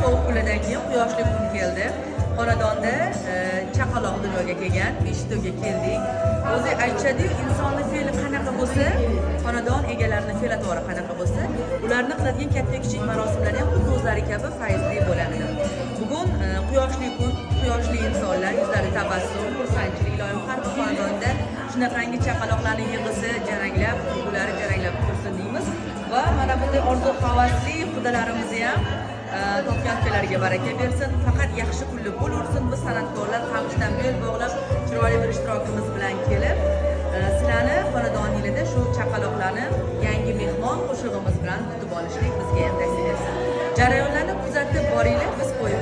Sovuq kunlardan keyin quyoshli kun keldi. Xonadonda chaqaloq dunyoga kelgan, beshik keldik. O'zi aytishadiyu, insonni fe'li qanaqa bo'lsa, xonadon egalarini fe'l atvori qanaqa bo'lsa, ularni qiladigan katta kichik marosimlari ham xuddi o'zlari kabi fayzli bo'ladi. Bugun quyoshli kun, quyoshli insonlar, yuzlari tabassum, xursandchilik. Iloyim, har bir xonadonda shunaqangi chaqaloqlarni yig'isi jaranglab, kulgulari jaranglab tursin deymiz. Va mana bunday orzu havasli qudalarimizni ham topgan ukalariga baraka bersin, faqat yaxshi kunli bo'laversin. Biz san'atkorlar qamishdan bel bog'lab, chiroyli bir ishtirokimiz bilan kelib, sizlarni xonadoninglarda shu chaqaloqlarni yangi mehmon qo'shig'imiz bilan kutib olishlik bizga ham nasib etsin. Jarayonlarni kuzatib boringlar, biz qo'yib